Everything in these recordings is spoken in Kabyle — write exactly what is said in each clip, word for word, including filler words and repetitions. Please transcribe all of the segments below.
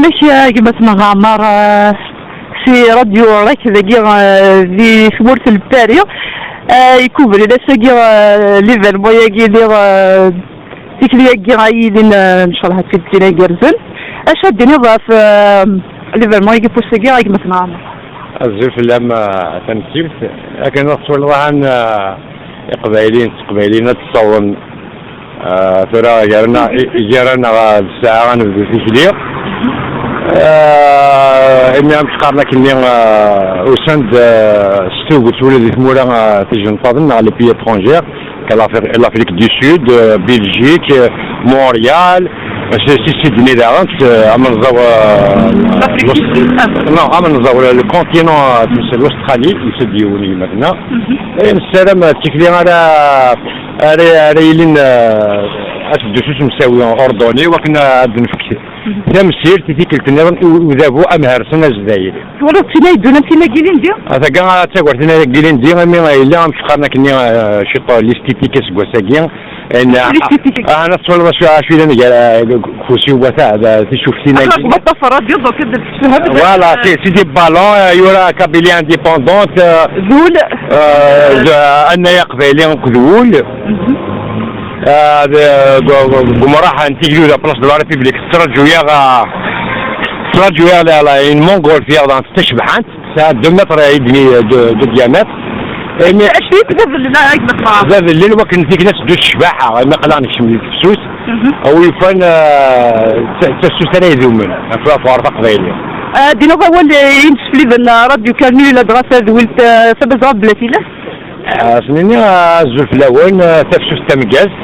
Ak, a gma-tneɣ Ɛmer, eh, si Radio Rak dagi, eh, di tmurt n Paris. Eh, ikubren ass-agi, eh, l'événement-agi, diɣ, eh, tikli-agi ay yilin, eh, nchallah ad tt-id-tini igerrzen. Acu ad d-tiniḍ ɣef, eh, l'événement-agi n wass-agi, a gma-tneɣ Ɛmer? Azul fell-am, eh, tamsirt. Akken ad twaliḍ ahan, eh, Iqbayliyen s Teqbayliyin ad d-ssawḍen, ah, tura gar-aneɣ, i-, gar-aneɣ d ssaɛa ad nebdu tikli. Ah, imi amek qqaren akkenni, ah, usan-d, ah, s tuget ula di tmura, ah, tijenṭaḍen neɣ les pays étrangers, comme l'Afri-, l'Afrique du Sud, ah, Belgique, ah, Montréal, si, si Sydney daɣen, ah, amenẓaw, ah, L'Afrique du Sud. Non, amenẓaw, le continent, ah, l'Australie, yusa-d yiwen i gma-tneɣ. Eh, nessaram, ah, d tikli ara ara, ara yilin, eh, ad teddu s usemsawi ordonné, wakken ad d-nefk tamsirt i tikkelt nniḍen i u-, udabu amhersen azdayri. Twalaḍ tin ay yeddun am tin-agi ilindi? Ah, taga, ah, d tagwart tin-agi ilindi, imi yella amek qqaren akkenni, eh, ciṭ l'esthétique aseggas-agi. L'esthétique. Ah, ah, twalaḍ acu, acu yellan gar, eh, kusi wata, eh, tisuftin-agi. Aql-ak baṭṭaf radio, donc ad d-tfehmeḍ. Voilà, c'est, c'est des ballons, euh, il y aura Kabylie indépendante, euh, Zul. Euh, de, Anna Aqbayli akked wul. Ah, de, deg umraḥ n Tigduda, place de la République, tettṛaǧu-yaɣ, ah, tettṛaǧu-yaɣ la, la, une montgolfière, donc, d tacebḥant, tesɛa deux mètres et demi de, de diamètre. Imi d adellel, ah, d adellel, wakken tikla teddu s ccbaḥa, imi aql-aɣ nekcem di tefsut. A wi yufan, ah, d ta-, d tafsut ara idumen, ɣef, ɣef uɛerf aqbayli. Ah, dinaḍ awal, eh, imsefliden, ah, Radio Kanul, ladɣa tadwilt, ah, Tabazɣa Blatila. Ah, s-nini, ah, azul fell-awen, ah, tafsut tameggazt,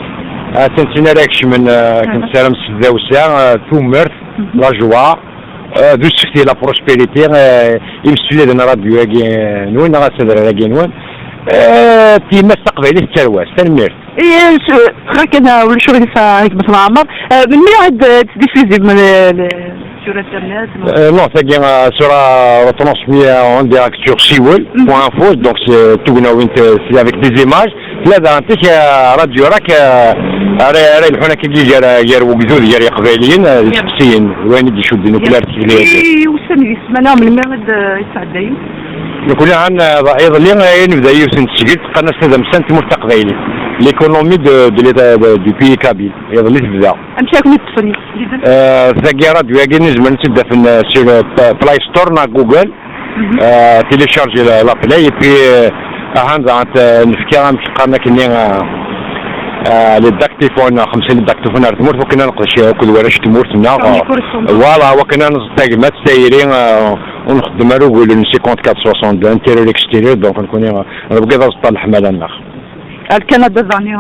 ah, d tin ara ikecmen, ah, akken tessaram s tdawsa, ah, tumert, la joie, ah, d usefti, la prospérité, ah, imsefliden n radio-agi, ah, nwen, neɣ asadrar-agi nwen, ah, timas taqbaylit d tarwa-s. Tanemmirt. Ihi, tura kan, ah, ulac aɣilif, ah, a gma-tneɣ Ɛmer. Ah, melmi ad, ah, teddifuzim, ah, sur internet, non? Euh, non, tagi, euh, sera retransmis, euh, en direct sur siwel point info, donc c'est tout, euh, c'est avec des images. Là, dans tic, euh, Radio Rak, euh, ara, ara yelḥun akka gar, gar wegdud, gar Iqbayliyen, euh, d isteqsiyen, wayen i d-icudden, nekkni ar tikli-agi. I ussan di ssmana, melmi ad, euh, yesɛeddayen? Nekkni, han, euh, iḍelli, euh, i nebda yiwet n tesgilt, qqaren-as Tadamsa n Tmurt Taqbaylit, l'économie de, de l'État, de, du pays kabyle. Iḍelli tebda. Amek ara ken-id-ṭṭfen yid-sen? Euh, tagi, radio-agi, nezmer ad tt-id-afen, euh, sur, euh, P-, Play Store neɣ Google. Euh, télécharger la, la Play, et puis, euh, ahan daɣen, euh, nefka, amek qqaren akkenni, euh, euh, les dictaphones, xemsa n les dictaphones ar tmurt, wakken ad neqdec akked warrac n tmurt-nneɣ. Comme les correspondants. Voilà, wakken ad neẓḍ tagmat, tayri, euh, ur nxeddem ara ugulen cinquante-quatre soixante-deux, intérieur, extérieur, donc nekkni, euh, nebɣa ad neẓḍ leḥmala-nneɣ. Ar Kanada daɣen, eh,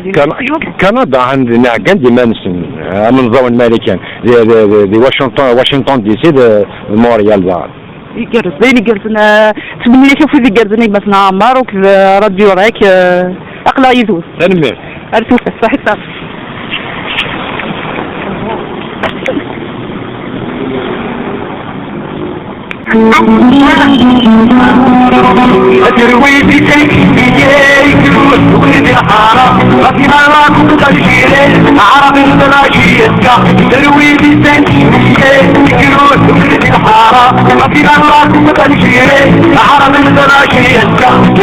di Kan-, Kanada, ɛan-, ɛeggan-d iman-nsen, eh, am amenẓaw n Marikan, di, di, di, di Washington, Washington D C, d, d Montréal daɣen. Igerrez, d ayen igerrzen, eh, ttmenni-ak afud igerrzen i gma-tneɣ Ɛmar, akked, eh, Radio Rak, eh, aql-aɣ yid-wen. Tanemmirt. Ar tufat, ṣaḥit. Terwi di tayet-nni, yegrurez ur d-iḥar ara. Ɣef iɣara-nsen d Aljirin, Ɛaraben d Lajir. Terwi di tayet-nni, yegrurez ur d-iḥar ara. Ɣef iɣara-nsen d Aljirin, Ɛaraben d Lajir.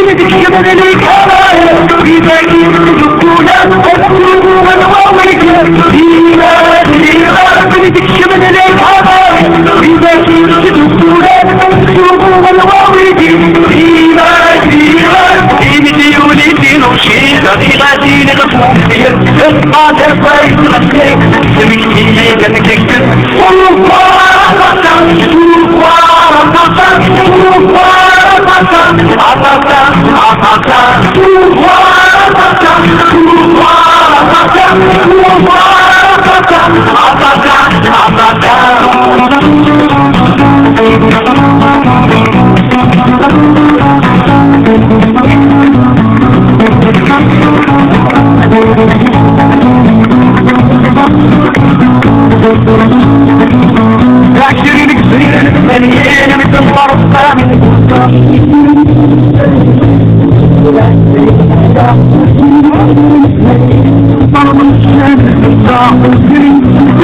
Wid ikecmen lkaba'ir, wid-agi d ddula, ad ttuɣu anwa wigi. Dima d dima, wid ikecmen lkaba'ir, wid-agi d ddula, ad ttuɣu anwa wigi. Dima d dima, imidyuni d inuci, d aɣilad-nni ɣef umedyaz, ṭṭal afayt n ttmeslay, tesmekti-yi-d amek akken.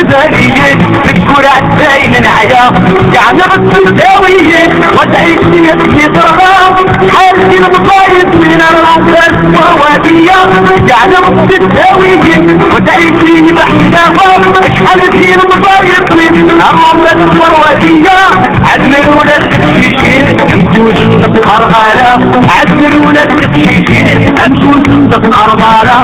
Zariyen, deg uɛedday n neɛya, yeɛneɣ-d tudawiyin, wa d ayefki yeḍra, ḥerkin lemḍayet min rrabas werwadiya, yeɛneɣ-d tudawiyin, wa d ayefki yeḍra, acḥal din lemḍayet min rrabas werwadiya, ɛedmen ula d teqcicin, amzun ur teqqareḍ ara, ɛedmen ula d teqcicin, amzun ur teqqareḍ ara.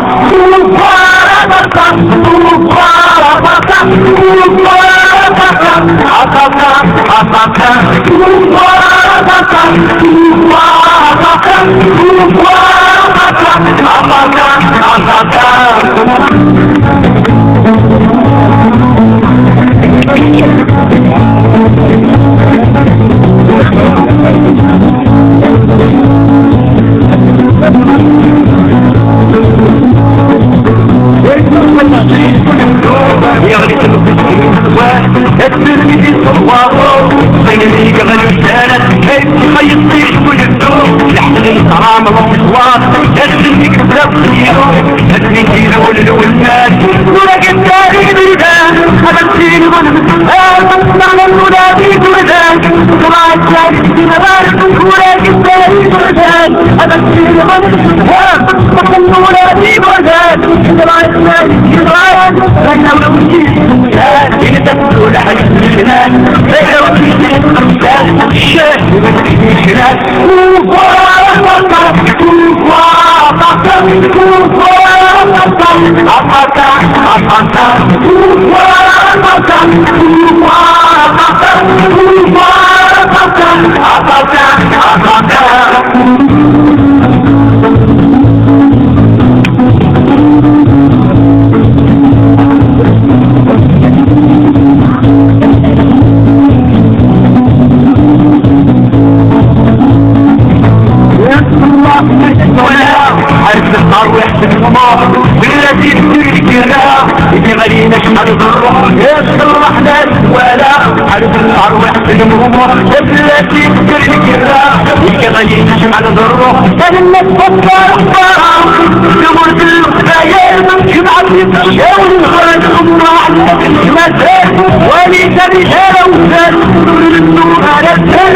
Ḥerz lqerwiḥ n lumuṛ, bellati teffer lkirra, i d-iɣlin acḥal d ṛṛuḥ, iṣelleḥ la twala. Ḥerz lqerwiḥ n lumuṛ, bellati teffer lkirra, i d-iɣlin acḥal d ṛṛuḥ. Tanemmirt ɣef lqerra, tamurt n Leqbayel, jemɛet iqeccawen, ɣer lxemra, mazal, wali d rijal awzal, ur nennuɣ ara sal,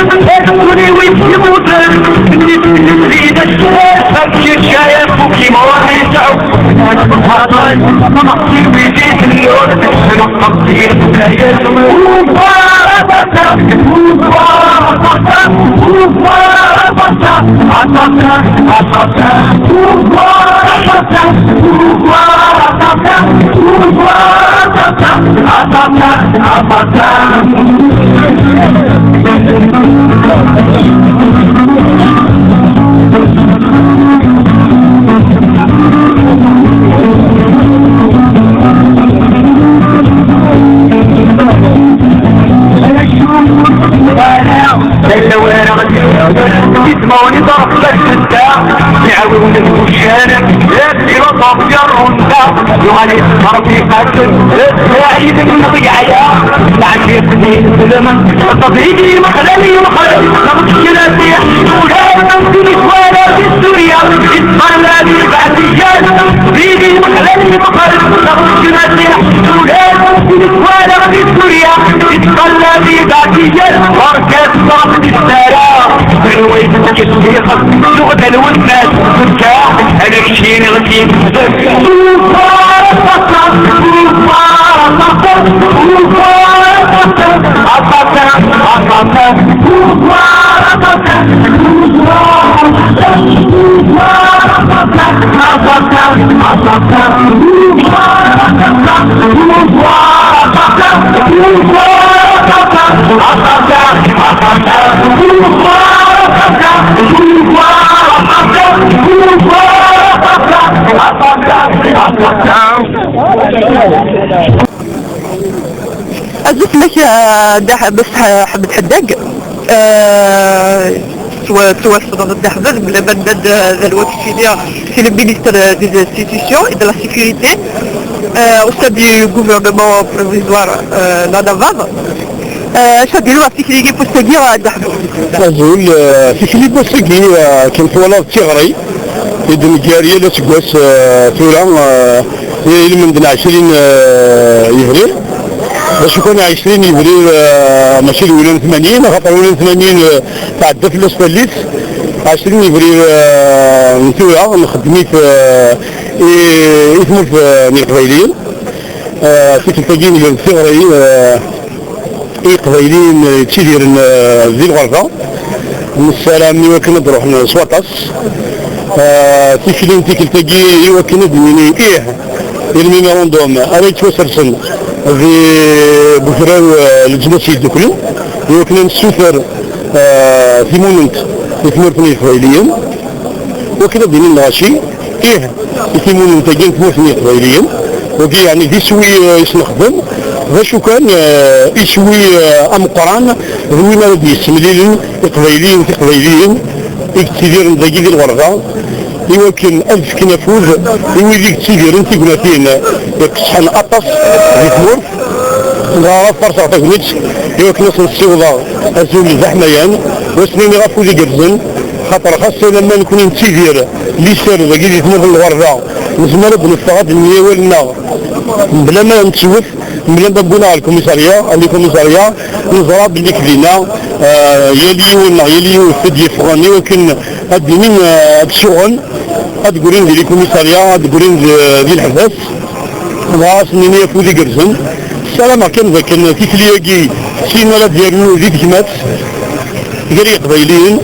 d win yemmuten, nitni d Pokémon yesɛu. Ismawen iḍerb s lfetta, iɛawen deg uccan, d filosof yerrunda, yuɣal yettferfiqaten, d aɛid n lɣiɛaya, lɛafiq d ineslem, ṭṭbib yemxel ad yemxel, neɣ d kra tiḥ, ula d tin ikwala di Surya, ittqalla di lbeɛdiyat, ṭṭbib yemxel ad yemxel, neɣ d kra tiḥ, ula d tin ikwala di Surya, ittqalla di lbeɛdiyat, berka ṭṭerf di ssara. Anwa i d-yesbixen tuɣda lwennas tezga ala keččini ɣef yemsefk. Azul fell-ak, a Dda Ḥ-, Bas Ḥ-, Ḥmed Ḥeddag. Euh, tettwa-, tettwasfeḍ Dda Ḥmed, bla ma nnan, euh, d lwaqt-nni, c'est le ministre des institutions et de la sécurité, euh, au sein du gouvernement provisoire, euh, n Navab. Euh, acu ad d-iniɣ ɣef tikli-agi n wass-agi, a Dda Ḥmed? Azul, euh, tikli n wass-agi, euh, akken twalaḍ d tiɣri i d-neggar yal aseggas, euh, tura, euh, i lmend n ɛecrin, euh, yebrir. D acu kan, ɛecrin yebrir, eh, mačči d wilan tmanyin, axaṭer wilan tmanyin, eh, tɛedda fell-as tallit. Ɛecrin yebrir, eh, n tura, nxeddem-it, eh, i, i tmurt, eh, n Yeqbayliyen. Eh, tikkelt-agi, nger-d tiɣri, eh, i Yeqbayliyen yettidiren, eh, di lɣerba. Nessaram i wakken ad d-ruḥen s waṭas. Eh, tikli n tikkelt-agi i wakken ad d-nini ih i lmemorandum ara yettwasersen di Bukraw, eh, Leǧnas Yeddukklen, i wakken ad nessuter, eh, timunent i tmurt n Yeqbayliyen. Wakken ad d-inin lɣaci, ih i timunent-agi n tmurt n Yeqbayliyen. Wagi, yeɛni, d iswi, eh, i s-nexdem. D acu kan, eh, iswi, eh, ameqqran d win ara d-yessemlilen Iqbayliyen d Iqbayliyen i yettidiren dagi di lɣerba, i wakken ad fken afud i wid i yettidiren tignatin iqesḥen aṭas di tmurt. Dɣa ad farṣeɣ tagnit i wakken ad sen-ssiwḍeɣ azul d aḥmayan, u ad sen-iniɣ afud igerrzen, xaṭer xas alamma nekni nettidir liser dagi di tmurt n lɣerba, nezmer ad d-neffeɣ ad d-nini awal-nneɣ mebla ma nettwet, mebla ma wwin-aɣ ɣer lkumisarya, ɣer lkumisarya, neẓra belli k dinna, eh, yal yiwen neɣ yal yiwet i d-yeffɣen i wakken ad d-inin, eh, ad suɣen, ad d-grin di lkumisarya, ad d-grin di, di leḥbas. Dɣa ad sen-nini afud igerrzen. Ssarameɣ kan dakken tikli-agi, sin ara d-yernu di tegmat gar Yiqbayliyen,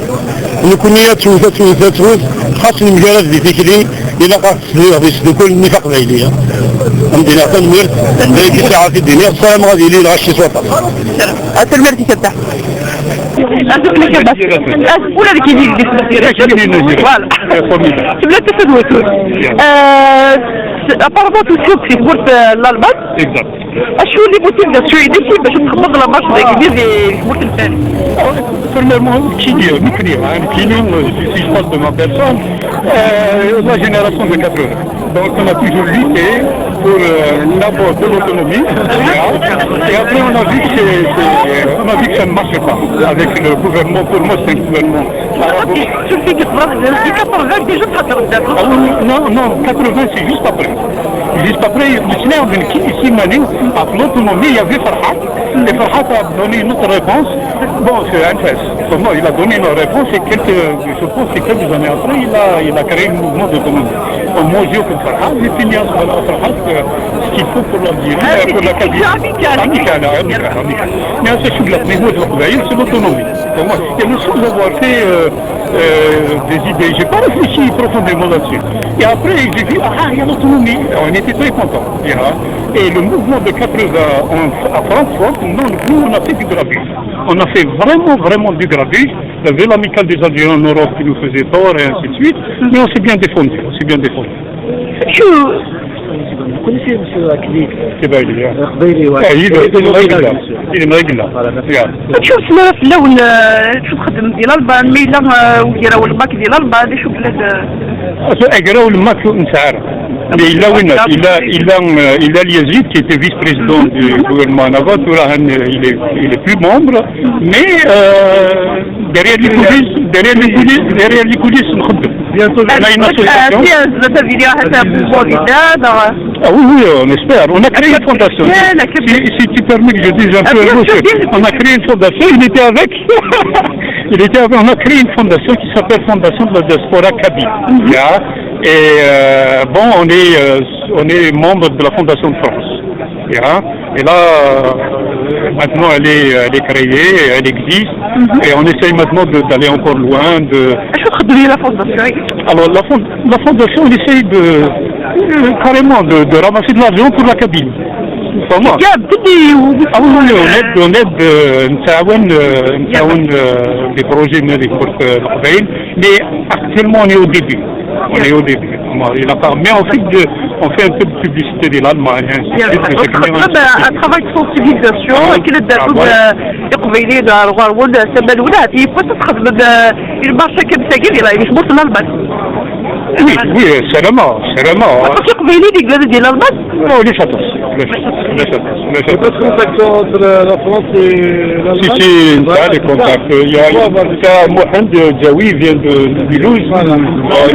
nekkni ad twet, ad twet, ad twet, xas nemgarad di tikli, ilaq ad ɣ-tesliḍ di Sdukkel n Nif Aqbayli. Ad m-d-iniɣ tanemmirt, d ayagi sɛiɣ ad t-id-iniɣ, ssarameɣ ad yili lɣaci s waṭas. Tanemmirt i kebda. Azul fell-ak a Bas. Ula d kini di Voilà. Tebda tafat watul. Euh, apparemment tusiḍ si tmurt, euh, n Lalman. Exact. Acu les motivations i d-yewwin bac ad txedmeḍ la marche dagi di tmurt n Lezzayer? Premièrement, qui, euh, nous, euh, qui, nous, euh, si, si je parle de ma personne, euh, la génération de quatre-vingts. Donc on a toujours lutté pour, euh, d'abord de l'autonomie, et après on a vu que c'est, c'est, on a vu que ça ne marche pas avec le gouvernement. Pour moi, c'est un gouvernement arabe. Sur les quatre-vingts, déjà ça fait... Ah oui, non, non, quatre-vingts, c'est juste après. Juste après, le Seigneur de qui ici, Manu, à l'autonomie, il y avait Farhat. Et Farhat a donné une autre réponse. Bon, c'est un fait. Pour moi, il a donné une réponse et quelques, je pense que quelques années après, il a, il a créé le mouvement d'autonomie. Au moins, je peux Farhat, mais puis, il y a Farhat, euh, ce qu'il faut pour l'Algérie, euh, pour la Kabylie. Amical, amical, amical. Mais c'est sûr, la, mais moi, je vois, c'est l'autonomie. Pour moi, et nous sommes avoir fait, euh, euh, des idées. J'ai pas réfléchi profondément là-dessus. Et après, j'ai dit, ah, il y a l'autonomie. On était très contents. Et, hein, et le mouvement de quatre-vingts en, à Francfort, non, nous, on a fait du grabuge. On a fait vraiment, vraiment du grabuge. Il y avait l'amicale des Algériens en Europe qui nous faisait tort et ainsi de suite. Mais on s'est bien défendu, on s'est bien défendu. Vous connaissez monsieur Akli? Kebali, ya. Kebali, ouais. Eh, il est, il est Maïgla. Il est Maïgla. Voilà, merci. Ya. Acu ur tella fell-awen, euh, acu txeddmem di Lalban, ma yella, euh, ugraw n Lmak di Lalban, d acu fell-as, euh? Agraw n Lmak ur nesɛi ara. Mais il a, oui, il a, il a, euh, il a Yazid qui était vice-président du gouvernement Nabat, il est, il est plus membre, mais, euh, derrière les coulisses, derrière les coulisses, derrière les coulisses, on a une association. Ah oui, oui, on espère. On a créé une fondation. Si, si tu permets que je dise un peu un mot, on a créé une fondation. Il était avec. Il était avec. On a créé une fondation qui s'appelle Fondation de la diaspora kabyle. Ya. Et, euh, bon, on est, euh, on est membre de la Fondation de France. Ya. Et là, euh, maintenant, elle est, elle est créée, elle existe. Et on essaye maintenant de, d'aller encore loin. De... Acu txeddem la fondation? Alors, la, fond-, la fondation, on essaye de, euh, carrément de, de ramasser de l'argent pour la Kabylie. Vraiment. Ah oui, oui, on aide, on aide, euh, نتعاون, euh, نتعاون, euh, des projets هنا في تمورت القبائل. Mais actuellement, on est au début. On est au début. On est là, mais on fait de, on fait un peu de publicité de l'Allemagne, ainsi de suite, mais c'est quand même un petit peu. Un travail de sensibilisation, ah, كي ندير, آه, voilà. Iqbayliyen ar ɣur-wen, tama-nwen, il faut تخدم, euh, une marche comme ça, كي دير, il faut l'Allemagne. Oui, oui, c'est vraiment, c'est vraiment. Parce que Iqbayliyen i yellan di l'Allemagne. Oh, les châteaux. Pas de contact entre la France et l'Allemagne. Si, si, on a les contacts. Il y a, il y a Mohamed Jaoui vient de Mulhouse.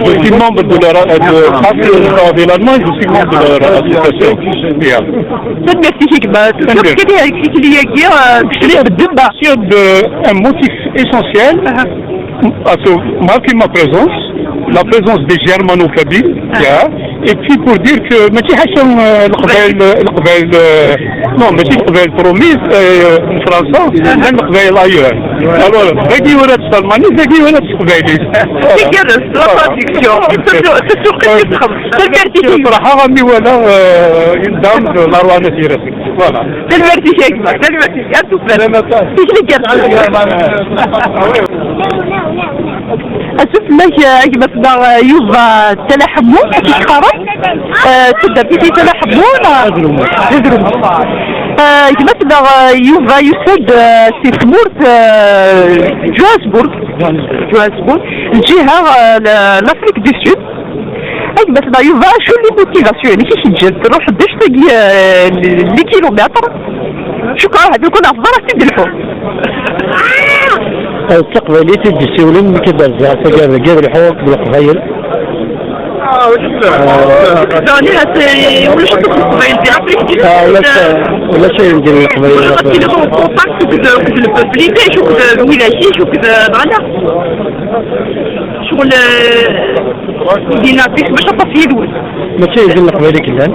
Je suis membre de la, de, pas que de l'Allemagne, je suis membre de la, de l'association. Yeah. Tanemmirt-ik a gma. Tanemmirt. Kif i k-, kif i k-, kif i k-, euh, kif i k-, de, un motif essentiel. Marquer ma présence, la présence des Germano-Kabyles, et puis pour dire que ماشي حاجة, euh, القبائل, القبائل, euh, non, ماشي القبائل promise, euh, فرنسا, même القبائل ailleurs. Alors, dagi ولات الألماني, dagi ولات القبائلي. Voilà. C'est la traduction. C'est sûr, c'est sûr que c'est صراحة راني ولا, euh, une dame de la Voilà. Tanemmirt-ik a gma, tanemmirt-ik. Ar tufat. Tikli kan. Acu fell-ak, eh, a gma-tneɣ, eh, Yuba Talaḥemmu, acu i k-qqaren? Eh, s taddart-ik i Talaḥemmu, neɣ? Adrum. Adrum. Eh, gma-tneɣ, eh, Yuba yusa-d, eh, si tmurt, eh, Johannesburg. Johannesburg. Lǧiha, eh, l-, l'Afrique du Sud. Ay, ma tella Yuba, acu n les motivations-inek i k-ǧǧan truḥ-d anect-agi, eh, les kilomètres? Cukkeɣ ahat lukan ɣef ẓer ad tt-id-lḥu. Eh, d taqbaylit i d-yessiwlen, nekk ad rziɣ tagar deg ad lḥuɣ akked Leqbayel. Daɣen, ahat, eh, ulac aṭas n Leqbayel di Afrique du Sud. Ah, ulac, ulac ayen deg Leqbayel. Ulac aṭas n contact akked, akked le public, akked lwilayat, akked, eh, dɣa la. Ccɣel, eh, Dinapis, bac aṭas yid-wen. Mačči d Leqbayel i yellan.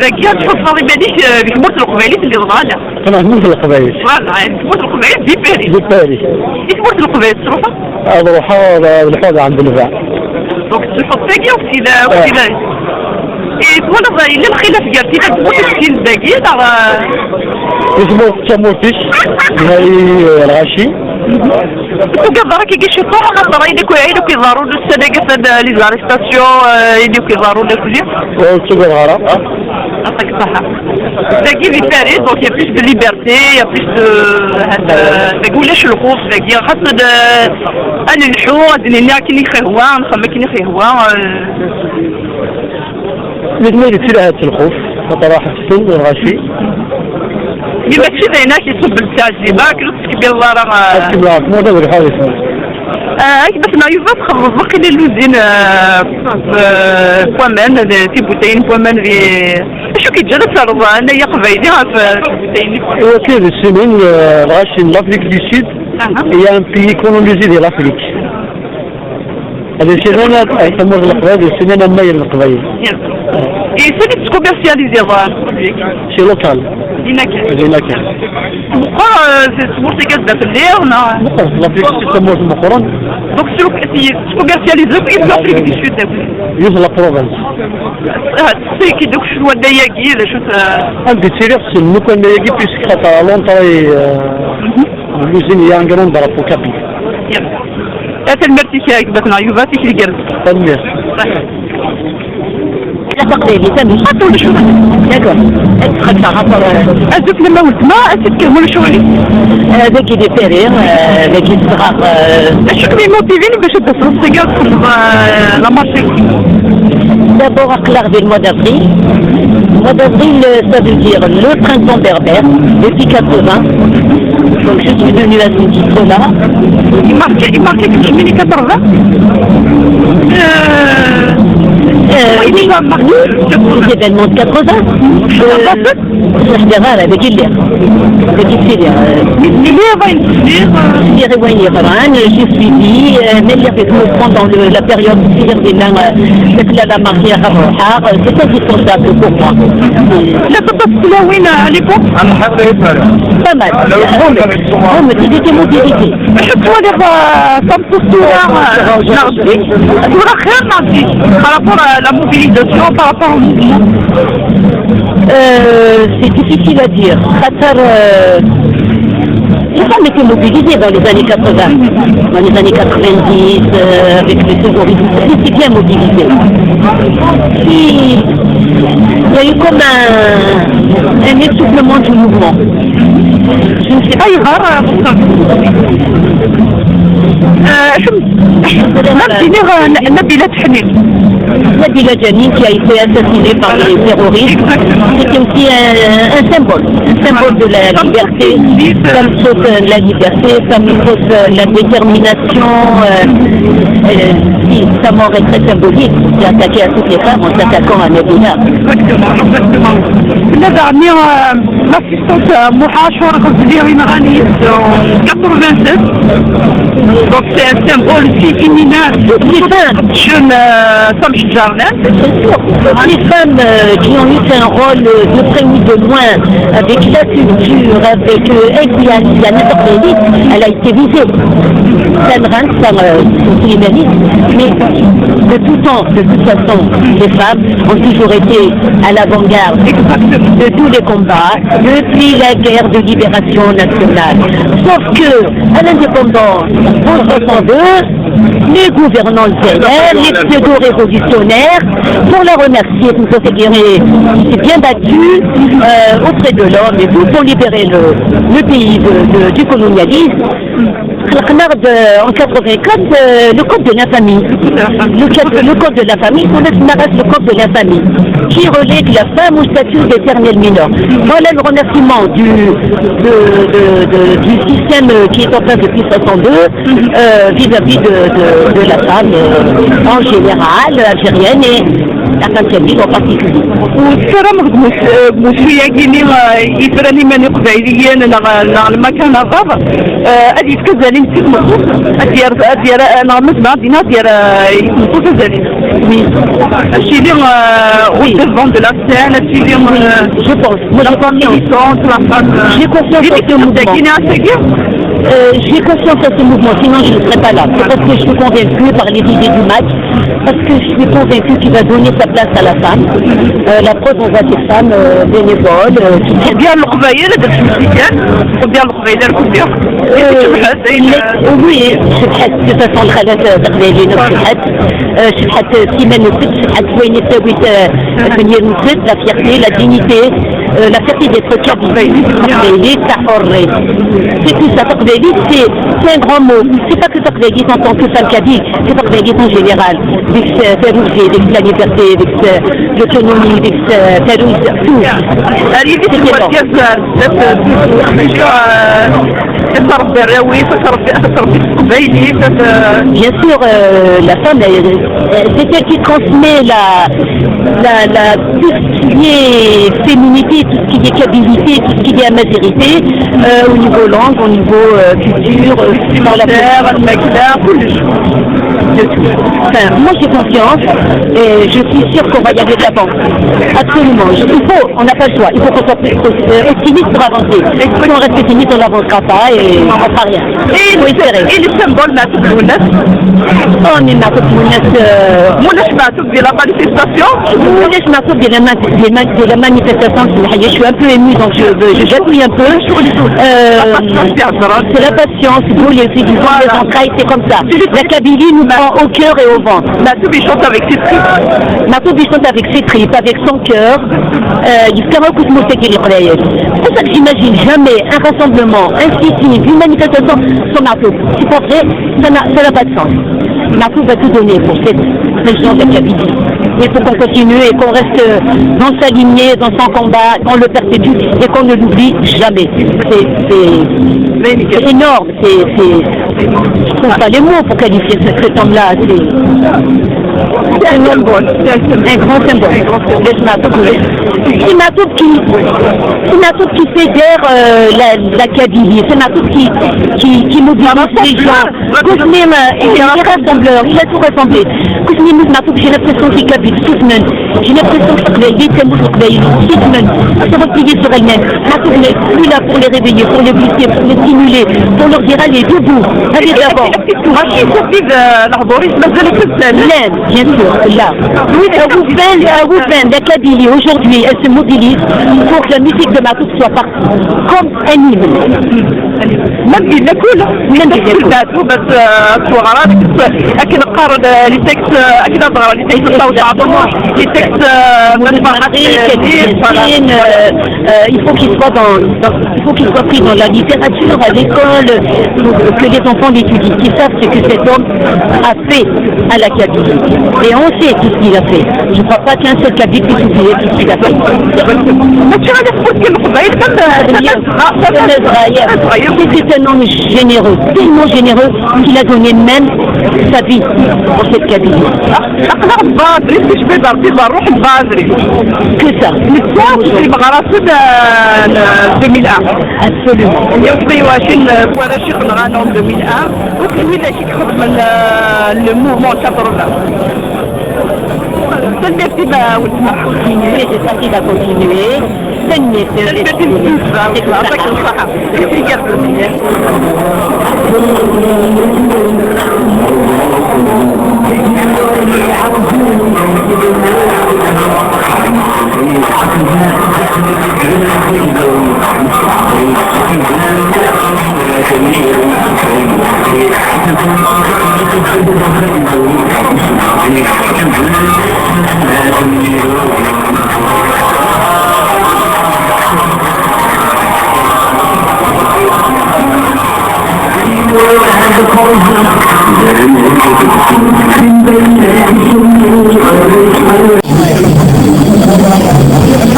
Dagi ad tḥulfaḍ iman-ik, eh, di tmurt n Leqbayel i telliḍ, voilà. Qqleɣ tmurt n Leqbayel. Voilà, eh, di tmurt n Leqbayel, di Paris. Di Paris. Di tmurt n Leqbayel, tettruḥuḍ? Ad ruḥeɣ, ad, ad lḥuɣ ɛend lba. Donc, tettruḥuḍ tagi, u tila, u tila. Eh, twalaḍ, yella lxilaf gar tila n tmurt n Leqbayel dagi, neɣ, eh? Di tmurt d tamurt-ik, nhay, eh, lɣaci. Tugadeḍ ara kiki ciṭuḥ, xaṭer ayen akk, ayen akk iḍerrun ussan-agi, atan, euh, les arrestations, euh, ayen akk iḍerrun akk-nni. Ur ttagadeɣ ara. Aṭak ṣṣeḥḥa. Dagi di Paris, donc, il y a plus de liberté, il y a plus de, euh, dagi ulac lxuf, dagi, xas ad, euh, ad nelḥu, ad d-nini akken i ɣ-ihwa, ad nxemmem akken i ɣ-ihwa, euh. Nitni di ttilhat lxuf, xaṭer ḥebsen lɣaci. Yemma mačči d ayen ak iṣubben ttɛezziba, akken ur tettqebbileḍ ara, ah. Ad kemmleɣ ɣef tmurt ad lḥuɣ di tmurt. Ah, ak basen Yuba txedmeḍ waqila lluzin, ah, f-, f-, f waman, d tibutayin n waman di, acu k-yeǧǧan ad terreḍ anayen aqbayli ɣef, ah, tibutayin-nni? Iwakken di sinin, ah, lɣaci n l'Afrique du Sud, aha, il y a un pays colonisé de l'Afrique. Ad issinen tamurt n Leqbayel, ad issinen ammayer n Leqbayel. Yessin i tettkumersyaliziḍ produit-ik? C'est local. Dinna kan. Dinna kan. Meqqer, eh, tmurt-agi ad d-taf lliɣ, neɣ? Meqqer, l'Afrique c'est tamurt meqqren. Donc, tettkumersyaliziḍ i l'Afrique du Sud akk? Yiwet la province. Ah, teṣṣi-k-id akk cwiya nnay-agi, d acu-t? Anda i ttiliɣ ssnen akk annay-agi, puisque xaṭer à l'entrée, euh, de l'usine, il y a un grand drapeau kabyle. Tanemmirt-ik a gma-tneɣ Yuba, tikli igerrzen. Tanemmirt. Taqbaylit, amek? Ata ulac ula. D'accord. Ad txedmeɣ ɣef, euh, azul fell-am a weltma, ad tt-id-tefkem ulac ula. Euh, dagi di Paris, euh, dagi zedɣeɣ, euh, acu kem-imotivin bac ad d-taseḍ seg ad txedmeḍ, euh, la marche? D'abord, aql-aɣ di le mois d'avril. Le mois d'avril, euh, ça veut dire le printemps berbère, depuis quatre-vingts. Donc, je suis venue à ce titre-là. Il marque, il marque que je suis quatre-vingts. Euh, euh, oui, il va marquer. Les événements de quatre-vingts. Euh, c'est vrai, avec les, avec les, euh, les, les, les, les, les, les, j'ai suivi, euh, même les, pendant le, la période de la, euh, la, la marche à Rohar, euh, c'est indispensable pour moi. La Tata Selaouine à l'époque? Pas mal. Hum, ils étaient mobilisés. Je suis allée voir, euh, ça me pousse tout là, euh, là aussi. Tout à fait, là aussi. Par rapport à la mobilisation, par rapport au mouvement. Euh, c'est difficile à dire. Qatar, euh, les femmes étaient mobilisées dans les années quatre-vingts, dans les années quatre-vingt-dix, euh, avec le terrorisme. Ils étaient bien mobilisés. Puis, il y a eu comme un, un essoufflement du mouvement. Je ne sais pas. Ayɣer, euh, euh, acu, ma d-iniɣ, euh, Nabila Teḥnin. Nabil Adjani qui a été assassiné par les terroristes. C'était aussi un, un symbole, un symbole de la liberté. Ça me sauve la liberté, ça me sauve la détermination. Euh, euh, si, sa mort est très symbolique. J'ai attaqué à toutes les femmes en s'attaquant à Nabila. Exactement, exactement. Là, dernière, euh, l'assistante, euh, Moha Chour Ghazali Imrani, en quatre-vingt-sept. Donc, c'est un symbole aussi féminin. Toutes les femmes. Jeune, euh, femme Jardin. Bien sûr. Toutes les femmes, euh, qui ont eu un rôle, euh, de près ou de loin, avec la culture, avec, euh, Elia, Liane Taqbaylit, elle a été visée. Ça ne rend pas, euh, sur les mérites, mais de tout temps, de toute façon, les femmes ont toujours été à l'avant-garde de tous les combats, depuis la guerre de libération nationale. Sauf que, à l'indépendance, en soixante-deux, les gouvernants algériens, les pseudo-révolutionnaires, pour la remercier, pour se dire, il s'est bien battu, euh, auprès de l'homme et tout, pour libérer le, le pays de, de, du colonialisme. خلقنا de, en quatre-vingt-quatre, euh, le code de la famille. Le code, le code de la famille, on a le code de la famille, qui relègue la femme au statut d'éternelle mineure. Voilà le remerciement du, de, de, de, du système, euh, qui est en place depuis soixante-deux, euh, vis-à-vis de, de, de la femme, euh, en général, algérienne et la femme kabyle en particulier. Ur tessaram deg mus-, deg umussu-agi-nni, eh, ifran iman iqbayliyen neɣ, neɣ lmakanaḍ, eh, ad yefk azal i tmeṭṭut, ad d-yerr, ad d-yerr, eh, neɣ ma zemreɣ ad d-iniɣ ad d-yerr, eh, i tmeṭṭut azal-is. Oui. Ad tili, eh, au devant de la scène, ad tili, eh, je pense. Moi, j'ai confiance. Militante, la femme, eh, j'ai confiance en ce mouvement. Euh, j'ai confiance en ce mouvement, sinon je ne serais pas là. C'est parce que je suis convaincue par les idées du MAK, parce que je suis convaincue qu'il va donner sa place à la femme. Euh, la preuve, on voit des femmes, euh, bénévoles, euh, qui... Combien le Leqbayel, de ce week-end? Combien le Leqbayel, combien? Euh, oui, شبحت, de toute façon, الخالات, euh, تقبايلين شبحت, euh, شبحت, euh, سيمان وست, شبحت وين يساوي, euh, ثمانية وست, la fierté, la dignité, euh, la fierté d'être kabyle. تقبايلي, تاع حرية. C'est tout ça, تقبايلي, c'est, c'est un grand mot. C'est pas que تقبايلي en tant que femme kabyle, c'est تقبايلي en général. Deg, euh, Taruzi, deg la liberté, deg, euh, l'autonomie, deg, euh, Taruzi, tout. C'était bon. Ad trebbi arraw-is, ad trebbi, ad trebbi teqbaylit, ad... Bien sûr, euh, la femme, elle, euh, c'est elle qui transmet la, la, la, tout ce qui est féminité, tout ce qui est kabylité, tout ce qui est amazighété, euh, au niveau langue, au niveau, euh, culture, euh, dans la culture. Enfin, moi j'ai confiance et je suis sûre qu'on va y aller de l'avant. Absolument. Je, il faut, on n'a pas le choix. Il faut qu'on soit, euh, optimiste pour avancer. Si on reste pessimiste, on n'avancera pas et on fera rien. Et il faut espérer. Et le symbole, Matoub Mounès. Oh, mais Matoub Mounès, euh, Mounès Matoub de la manifestation. Mounès Matoub de la ma-, de ma-, de la manifestation, je suis un peu émue, donc je, je, je bafouille un peu. Euh, c'est la patience, vous les, les entrailles, c'est comme ça. La Kabylie nous prend au cœur et au ventre. Matoub, il chante avec ses tripes. Matoub, il chante avec ses tripes, avec son cœur. Euh, yefka akk tmurt-agi n Leqbayel. C'est pour ça que j'imagine jamais un rassemblement, un sit-in, une manifestation sans Matoub. C'est pas vrai, ça n'a, ça n'a pas de sens. Matoub va tout donner pour cette région de la Kabylie. Il faut qu'on continue et qu'on reste, euh, dans sa lignée, dans son combat, qu'on le perpétue et qu'on ne l'oublie jamais. C'est, c'est, c'est énorme. C'est, c'est, je trouve pas les mots pour qualifier ce, cet homme-là. C'est, c'est un symbole, c'est un grand symbole. C'est Matoub, c'est Matoub qui, c'est Matoub qui fédère, euh, la, la Kabylie. C'est Matoub qui, qui, qui mobilise les gens. Kuzmin, euh, il est rassembleur, il a tout rassemblé. Kuzmin, Matoub, j'ai l'impression qu'il kabyle, tout le monde. J'ai l'impression que les, les thèmes de les, tout le monde se replient sur elles-mêmes. Matoub n'est plus là pour les réveiller, pour les pousser, pour les stimuler, pour leur dire, allez, debout, allez de l'avant. Est-ce que tu as fait, euh, l'arborisme, bien sûr, là. Oui, la Kabylie aujourd'hui, elle se mobilise pour que la musique de Matoub soit partout, comme un hymne. Même Yella kul, yella kul daɛtu, bas, euh, s weɣrab, akken qqaren, euh, les textes, euh, akken ad ɣren les textes n Saɛid Waɛmaṛ, les textes, euh, n Ferḥat Kadir, voilà. Euh, euh, il faut qu'il soit dans, dans, il faut qu'il soit pris dans la littérature, à l'école, que les enfants l'étudient, qu'ils savent ce que cet homme a fait à la Kabylie. Et on sait tout ce qu'il a fait. Je ne crois pas qu'un seul Kabyle puisse oublier tout ce qu'il a fait. Monsieur Alex Poutine, vous avez fait, euh, c'est un Israélien. C'était un homme généreux, tellement généreux qu'il a donné même sa vie pour cette Kabylie. أخلاق البازري، كيفاش بيضرب في الروح البازري. Que ça. نتفاهم في بغراسة deux mille un. Absolument. يوم في واشين، آه، كوالا شيخ نغانا deux mille un. وكل وين شي تخدم ال-، le mouvement quatre-vingts. Continuer, c'est facile à continuer. Continuer, c'est facile à continuer. C'est comme ça.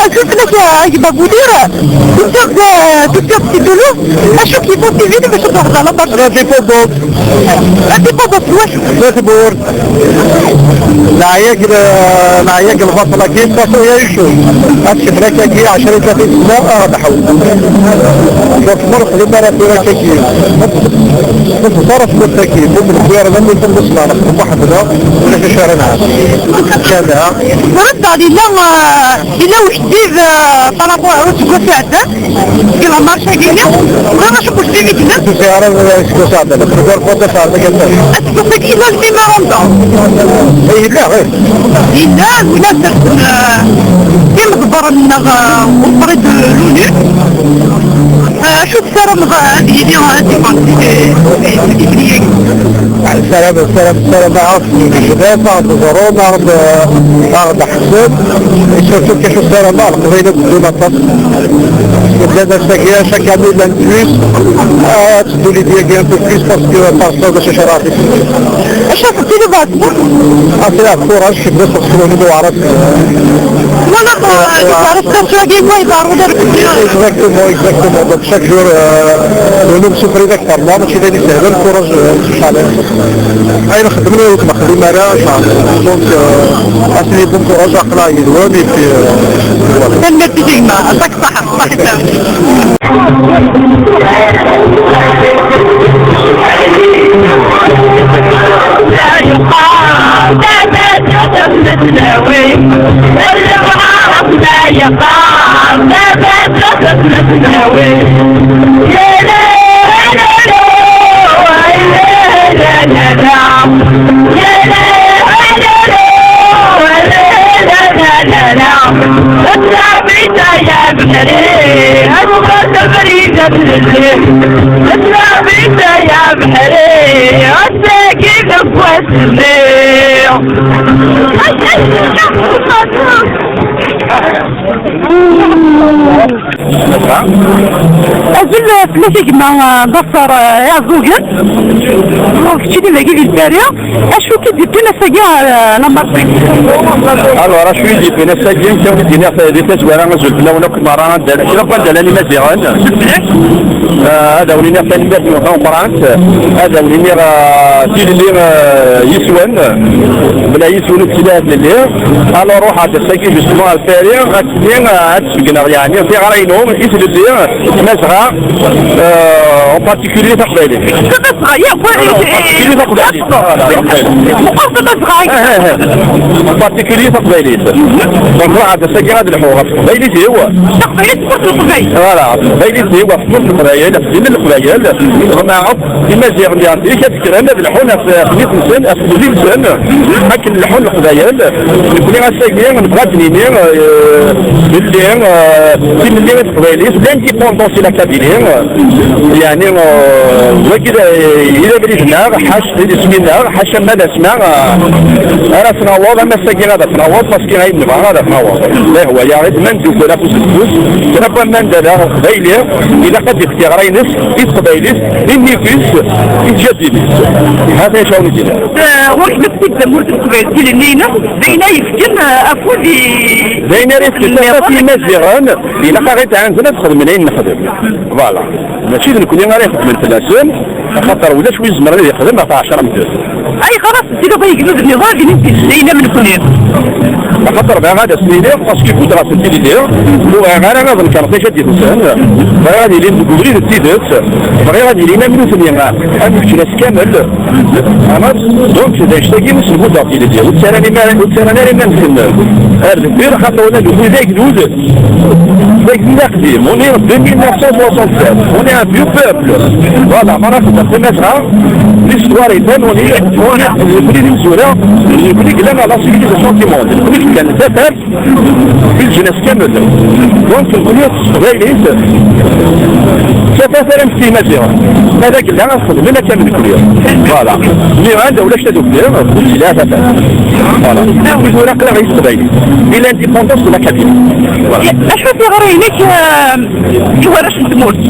Acu tella a gma Budir? Tufiḍ, tufiḍ si Toulouse? Acu k-yewwin si Toulouse bac ad truḥeḍ ɣer la Barcelone? Ati Bobo. Ati Bobo, twacu? Ati Bobo. Neɛya deg, neɛya deg lbaṭel-agi, faṣu ya Yucu. Ad tcebra kagi ɛecrin tlatin sna, ad ḥewwes. Donc, ma nexdem ara tura kagi. Ma teẓra tmurt-agi, ma newwi ara d ammud n leṣlaḥ, nexdem weḥd-neɣ, ulac acu ara nɛass. Kada. Ṛebba, yella, yella ujeddid, eh, par rapport ar useggas iɛeddan? Deg la marche-agi-nni, ẓriɣ acu n ujdid i yellan. Ur sɛiɣ ara aseggas iɛeddan, aql-i ar fad asɛedda kan. Aseggas-agi yella lmima ronda. Ay, yella, ih. Yella, win ad d-asen, eh, imeḍbaren-nneɣ, eh, auprès de l'onu. Eh, acu tessarameḍ, eh, ad yili, eh, ad d-iban, eh, eh, eh, eh, Ssaram, ssaram, ssaram, ad ɣ-d-tejbed, ad ɣ-d-teẓrum, ad ɣ-d-, ad ɣ-d-tḥessem. Et surtout, acu ssarameɣ, Leqbayel ad d-ddun aṭas. Llan ass-agi, chaque année, llan plus. Ah, ad teddu Libya-agi un peu plus, parce que, parce que, bac acu ara ɣ-d-, Acu ara tiniḍ? Ah, c'est la courage, je suis blessé, parce que le niveau arabe. Twalaḍ, euh, les arrestations-agi, quoi, iḍerrun ar Libya. Exactement, exactement. Donc, chaque jour, euh, nous, nous souffrons. Ṛebbi mačči d ayen isehlen, courage, euh, nchallah. Ayen xedmen ur t-nexdim ara, nchallah. Donc, euh, ad sen-yefk bon courage, aql-aɣ yid-wen, et puis, euh, voilà. Tanemmirt i gma, aṭak ṣṣeḥḥa, ṣṣeḥḥa. Azul fell-ak a gma, eh, Baṣṣar, eh, Iɛeẓẓugen. Keččini dagi di Lpari. Acu k-id-yewwin ass-agi ɣer, eh, la Martinique? Alors, acu i d-yewwin ass-agi, akka i d-iniɣ di tazwara, azul fell-awen akk merra, anda, kra n wanda llan Imaziɣen. Eh, ad awen-iniɣ tanemmirt-nwen tameqqrant, ad awen-iniɣ, eh, tilelli, eh, yis-wen, bla yis-wen ur d-tili ara tlelli. Alors, ruḥeɣ-d ass-agi, justement, ar Paris, ad tili, eh, ad d-sbeggneɣ, yeɛni, tiɣra-inu i tlelli, Tmazɣa, euh, en particulier taqbaylit. Tamazɣa, yakk, en particulier taqbaylit. Voilà, taqbaylit. Meqqar tamazɣa. Eh, eh, eh. En particulier taqbaylit. Donc, ruḥeɣ-d ass-agi ad lḥuɣ ɣef teqbaylit-iw. Taqbaylit, tmurt n Leqbayel. Voilà, ɣef teqbaylit-iw, ɣef tmurt n Leqbayel, ɣef ddin n Leqbayel. Ḍemɛeɣ Imaziɣen di Ɛefrik ad kkren ad lḥun ɣef, ɣef nnif-nsen, ɣef tlelli-nsen, akken leḥḥun Leqbayel. Nekni ass-agi nebɣa ad d-nini, euh, belli, euh, tilelli i teqbaylit, l'indépendance i la Kabylie, euh, yeɛni, Wagi d, d abrid-nneɣ, ḥac, d isem-nneɣ, ḥaca ma d asma, eh, ara t-naweḍ, am ass-agi ad t-naweḍ, parce que ayen nebɣa ad t-naweḍ. Ih, waya, d man d-yukel afus deg ufus, kra n waman d ala aqbayli, ilaq ad d-yefk tiɣra-ines i teqbaylit, i nnif-is, i tjaddit-is. Hata acu i d-yenna. Eh, ɣur-k ma tfid tamurt n Leqbayel, tilelli-ines, d ayen ay yefken, eh, afud i, d ayen ara yefken tafat i Imaziɣen, ilaq ad ɣ-iɛanzen ad xedmen ayen nexdem. Voilà. Mačči d nekkni ara ixedmen fell-asen, axaṭer ulac wi izemren ad ixdem ɣef ɛecra medden. Ayɣer ad teddiḍ ay agdud-nniḍen ad inin tilelli-inem nekkni? Axaṭer bɣiɣ ad asen-iniɣ, parce que buddeɣ-asen tilelli, ur bɣiɣ ara ad nekren tajadit-nsen, bɣiɣ ad ilin deg ubrid n tidet, bɣiɣ ad ilin am nutni, am leǧnas kamel. Ama, donc, d anect-agi i s-buddeɣ tilelli. Ur ttarran iman-, ur ttarran ara iman-nsen ar deffir, axaṭer ula d nutni d agdud. D agdud aqdim, on est en deux mille neuf cent soixante-sept, on est un vieux peuple. Voilà, ma naqdem tamazɣa, l'histoire est bonne, on est, on est, nekkni d imezwura, nekkni yellan à la civilisation du monde, nekkni yellan d tafat, di leǧnas kamel. Donc, nekkni s teqbaylit, d tafat ara nefk i Imaziɣen. Ma d agella, ad xedmen akka am nekkni. Voilà. Nniɣ-am-d ulac tadukli, ur yelli ara tafat. Voilà. Wid ur aql-aɣ i teqbaylit. Et l'indépendance de la Kabylie. Voilà. Acu tiɣri-inek, eh, i warrac n tmurt?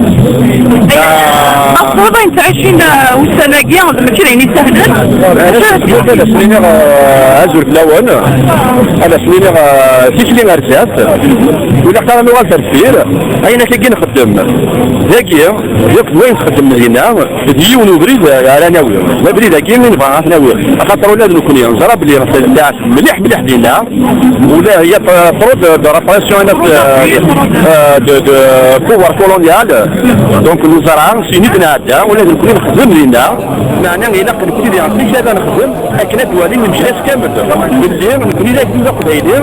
Ah. Aẓrib ayen ttɛicin, eh, ussan-agi, d mačči d ayen isehlen. Acu ad as-niniɣ, eh, azul fell-awen. Ad as-niniɣ, eh, tikli ar zdat. Ur ilaq ara nuɣal ar deffir. Ayen akka i nxeddem dagi, yakk d wayen txeddem dinna, d yiwen ubrid ara nawi. D abrid-agi i nebɣa ad t-nawi. Axaṭer ula d nekkni neẓra belli tɛac mliḥ, mliḥ dinna. Ula هي trop de, de répression, euh, euh, de, de pouvoir colonial. Donc, neẓra, syin i d-nɛedda, ula d nekkni nexdem dinna. Meɛna ilaq nekkni di Ɛefrica ad nexdem akken ad d-walin lmeǧnas kamel. Belli nekkni d agdud aqbayli,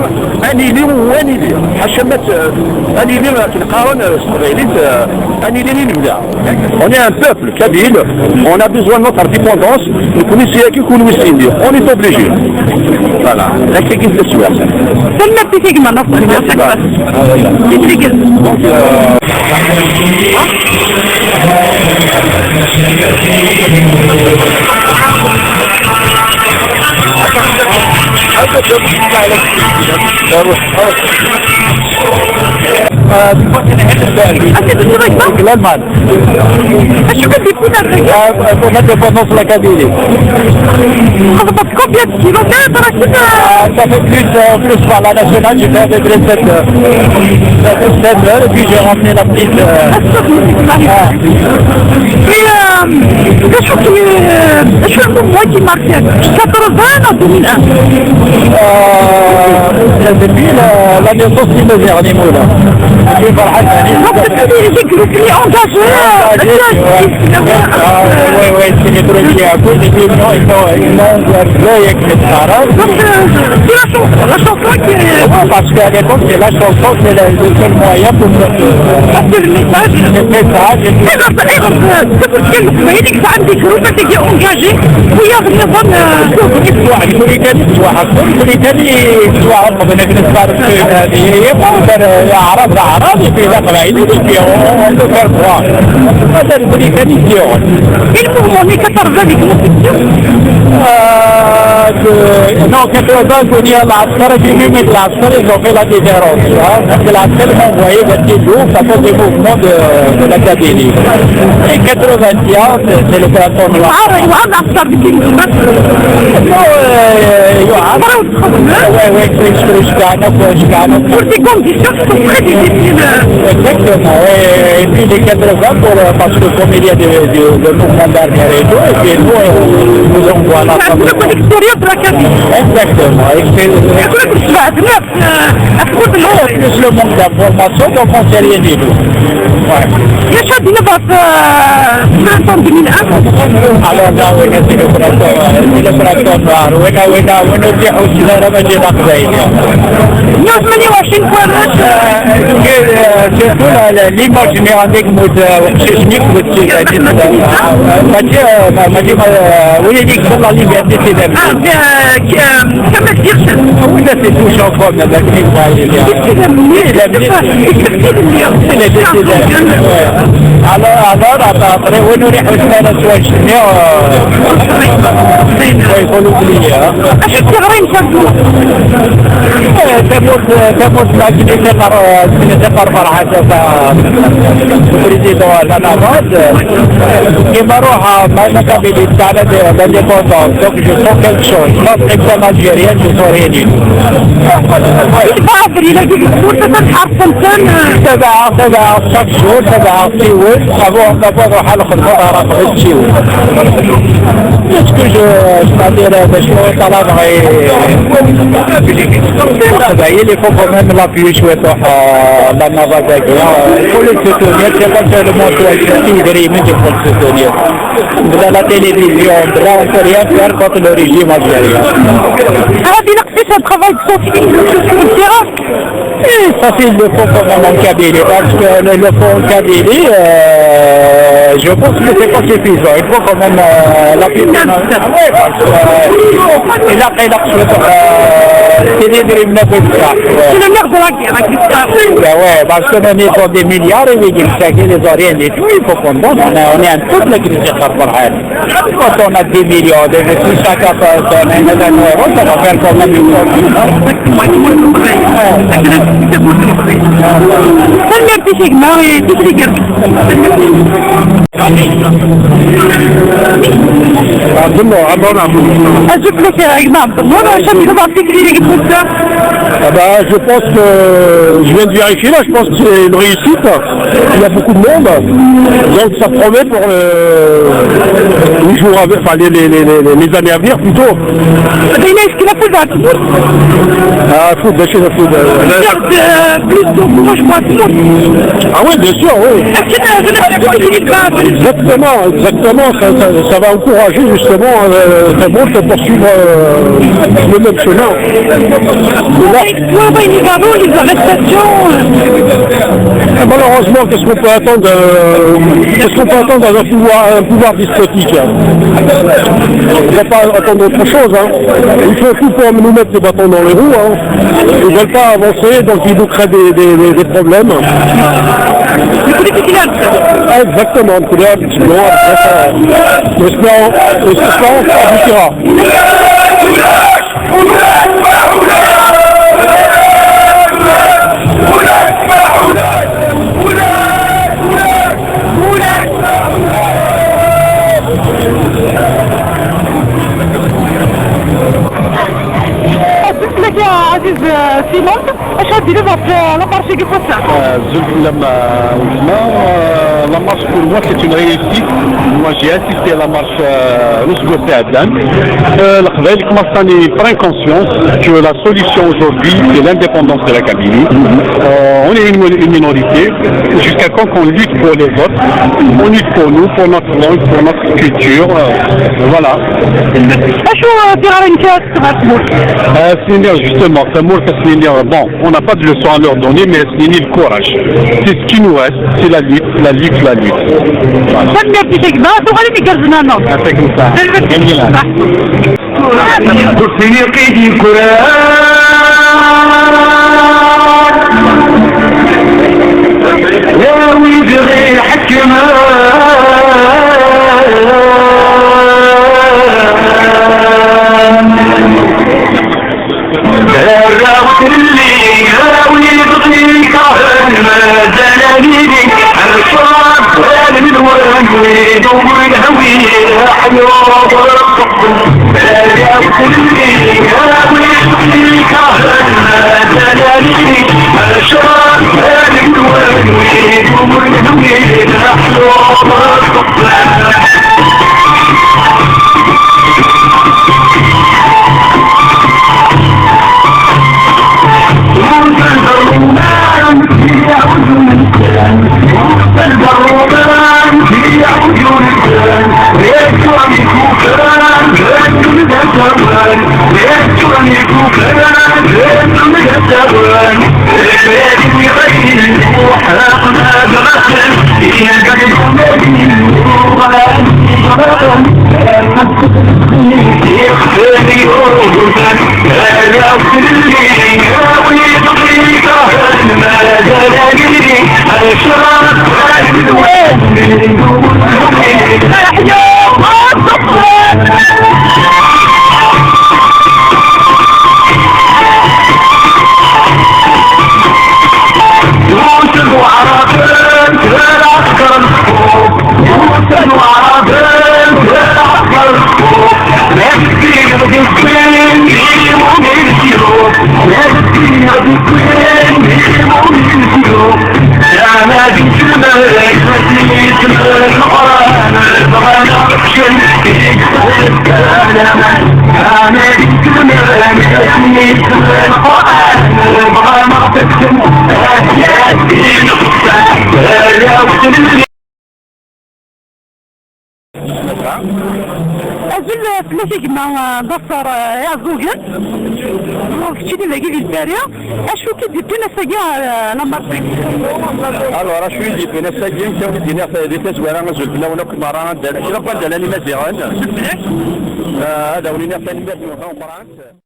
ad nili u ad nili. Ḥaca ma t-, ad nili akken qqaren s teqbaylit, euh, ad nili i lebda. On est un peuple kabyle, on a besoin de notre indépendance. Nekkni s yaki, kunwi s yindi. On est obligé. Voilà. Akka i d taswiɛt. Tanemmirt i gma Naṣer. Merci. Donc, euh, Acu i d-tebɣiḍ? Deg Lalman. Acu i d-yewwin ar dagi? Ah, pour l'indépendance de la Kabylie. Txedmeḍ combien de kilomètres, akken? Ah, ça fait plus, euh, plus par la nationale, j'ai fait à peu près sept heures. Ça fait sept heures, et puis j'ai ramené la petite, euh, ah. Et, euh, acu qui, euh, acu n mois qui marque? Quatre-vingts ou deux mille un? Euh, depuis la, la naissance de mes animaux, là. Depuis Farhan Mali. Donc, c'est des, des groupes engagés, euh, engagés, ouais. Ah, ouais, ouais, c'est des premiers à cause, et puis, non, ils sont, ils sont engagés avec les parents. Donc, euh, c'est la chanson, la chanson qui est... Ouais, parce qu'à l'époque, c'est la chanson, c'est le, le seul moyen pour faire passer le message. Le message, et puis... ايغر، ايغر، تفكر كان مخبينك عندي جروب تجي اونجاجي ويا بنظام. واحد يقول لي كان يسوى حقه، يقول لي كان يسوى عرض بنك نسبة. هذه هي مقدر أعراض، أعراض في ذاك العيد، في هذا البريكاني ديون. المهم، هي كترجع لك المسلم. آه، ك-، non, quatre-vingts, كوني العسكر، في يوم العسكر، ils ont fait la différence, hein. Parce que l'Algérie m'a envoyé vingt-deux jours, ça fait des mouvements de, de la Kabylie. Et quatre-vingt-un, c'est, c'est le printemps noir. Ah, ouais, ouais, العسكر ديك المسلم. Non, euh, ouais, ouais, c'est ce que je gagne, quoi, je gagne. Pour ces conditions, c'est très difficile. Exactement, ouais. Et puis les quatre-vingts pour, euh, parce que comme il y a des, des, des mouvements d'armée et tout, et puis nous, euh, nous envoie là. C'est un peu l'extérieur de la Kabylie. Exactement. Et c'est, c'est plus le manque d'informations, donc on sait rien du tout. Ouais. يا شادي نبعث، آه، في ألفين وواحد. Alors là, oui, c'est le printemps, euh, c'est le printemps noir. Oui, là, oui, là, oui, nous, c'est aussi là, là, mais j'ai pas fait. Nous, mais nous, Washington, euh, surtout la, la, l'image générale avec Moud, euh, c'est unique, c'est, c'est, c'est, euh, euh, Mathieu, euh, Mathieu, euh, oui, il dit que c'est la liberté, c'est la liberté. Ah, euh, كما ديرش. ولا سي توش اونكور مازال كاين واحد. اكتب مني، اكتب مني. اكتب مني. اكتب مني. Alors, alors, après, وين نروح وسمانة سوا شنو؟ ويقولوا بلي، ها؟ اش تغرين شافوا؟ تموت، تموت لاكيني تقر، تقر فرحة. Président à la Navale, qui m'a rendu ma stabilité à l'indépendance. Donc, je sens quelque chose. Parce que c'est algérien, je sens rien du tout. صافي، إلا جيت تقول تتحرك أنت. تبع، تبع، chaque jour، تبع، تيول. Avant، avant نروح على الخدمة، راه قبل تيول. Est-ce que je, c'est-à-dire, باش نقول طلب غير، il faut quand même l'appuyer شوية. آه، la Navale d'Aiguillon, il faut le soutenir, c'est pas seulement toi, c'est tout le monde, il faut le soutenir. De la télévision, de la, on peut rien faire contre le régime algérien. Ça va bien, c'est un travail de sensibilisation, et cetera. Et ça, c'est le fond quand même en Kabylie, parce que le, le fond en Kabylie, euh, je pense que c'est pas suffisant. Il faut quand même, euh, l'appuyer. Oui, parce que, euh, il a, il a, euh, c'est des, des, des, des, c'est le nerf de la guerre, avec l'histoire. Ben ouais, parce que même ils ont des milliards et ils disent que les Oriens et tout, il faut qu'on donne. On est, on est un peuple qui se prépare. Quand on a dix millions, de, de tout ça, quand on a un euros, ça va faire quand même une fortune, hein. Tanemmirt-ik a gma, i tikli-agi. Azul fell-ak a gma Ɛebdennur, acu tgiḍ ɣef tikli-agi n wass-a? Ah bah, je pense que je viens de vérifier là, je pense que c'est une réussite. Il y a beaucoup de monde. Donc ça promet pour euh, les jours à venir, enfin les, les, les, les, les années à venir plutôt. Dina, est-ce que la foule va tout? Ah, foule, bien sûr, la foule. Euh, plus de moi, je crois, tout le monde. Ah oui, bien sûr, oui. Est-ce que tu as une... Exactement, exactement. Ça, ça, ça va encourager justement euh, ça montre de poursuivre euh, le même chemin. Et là, ouais, ouais, nous avons les arrestations. Malheureusement, qu'est-ce qu'on peut attendre euh, qu'est-ce qu'on peut attendre dans un pouvoir, un pouvoir despotique? On ne peut pas attendre autre chose. Hein. Ils font tout pour nous mettre des bâtons dans les roues. Hein. Ils ne veulent pas avancer, donc ils nous créent des, des, des, des problèmes. Ah, exactement, c'est bien, c'est bon, après ça, espérons, espérons que ça aboutira. Aziz, euh, Simon, acu ad d-tiniḍ ɣef, euh, la marche-agi n wass-a? Euh, zul fell-am, euh, weltma. Euh, la marche pour moi c'est une réussite. Moi j'ai assisté à la marche, euh, l'usbuɛ iɛeddan. Euh, Leqbayel commencent à prendre conscience que la solution aujourd'hui c'est l'indépendance de la Kabylie. Euh, on est une, une minorité. Jusqu'à quand qu'on lutte pour les autres, on lutte pour nous, pour notre langue, pour notre culture. Euh, voilà. Acu, euh, tiɣri-nnek ara tekkseḍ ɣer tmurt? Euh, c'est-à-dire, justement, c'est moi, c'est-à-dire, bon, on n'a pas de leçon à leur donner, mais c'est le courage. C'est ce qui nous reste, c'est la lutte, la lutte, la lutte. Voilà. Tanemmirt-ik a gma, tuɣalin igerrzen-nneɣ. Yɛṭikum ṣṣeḥḥa. Tanemmirt-ik. Ur tefriqi d ikran. Ya wid ɣ-iḥekmen. Arraw fell-i, a wid ɣ-ikerhen, mazal ad nili, ncrab allen-nwen, wid ur nehwi, aḥyuḍ. Azul fell-ak a gma, eh, Ḍafer, eh, Iɛeẓẓugen. Kečč i d dagi di Lpari. Acu k-id-yewwin ass-agi ɣer, eh, la Martinique? Alors, acu i d-yewwin ass-agi, akka i d-iniɣ di tazwara, azul fell-awen akk merra, anda, kra n wanda llan Imaziɣen. Eh, ad awen-iniɣ tanemmirt-nwen tameqqrant.